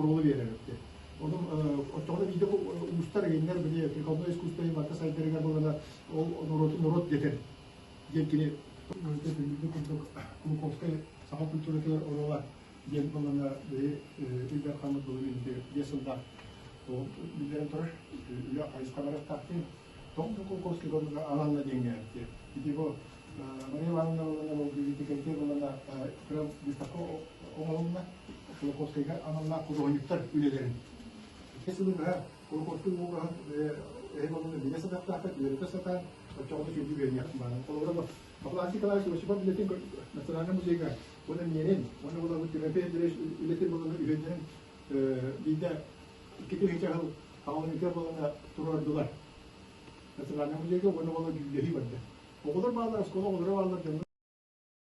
оруолу биэрэр эбит. Ону оччоҕуна биирдэ уустар игиннэр били прикладной искусство барыта сайдарыгар буолана ол норуоту норуот дэтэр диэн кини курдук Кулаковскай саха культуратыгар оруола диэн буолана биһи Ил Дархаммыт былырыын 5 сыллаах биллэрэн турар үлэ хайысха барыахтаах диэн тоҕо Кулаковский ананна диэҥҥэ ити бу Мария Ивановна буолана бу библиотекарь буолана кыра выставка оҥоһулунна Кулаковскайга аналлаах худуоһунньуктар үлэлэрин. Ити сылы быһа Кулаковскай уобараһын эһи болуну билэ сатахтаахпыт, үөрэтэ сатаан, оччоҕуна сүрдүү үөрэниэх баарын. Холобура, Афанасий Николаевич Осипов үлэтин Национальнай музейга уонна миэнин, уонна буолабыт Тимофей Андреевич үлэтин болуну үһүөннэрин биирдэ 2000 сыл хаалыҥҥыта буолана туруордулар. Национальнай музейга уонна буола дьүүллэһии барда. Оҕолор бааллар, оскуола оҕолоро бааллар, дьоннор.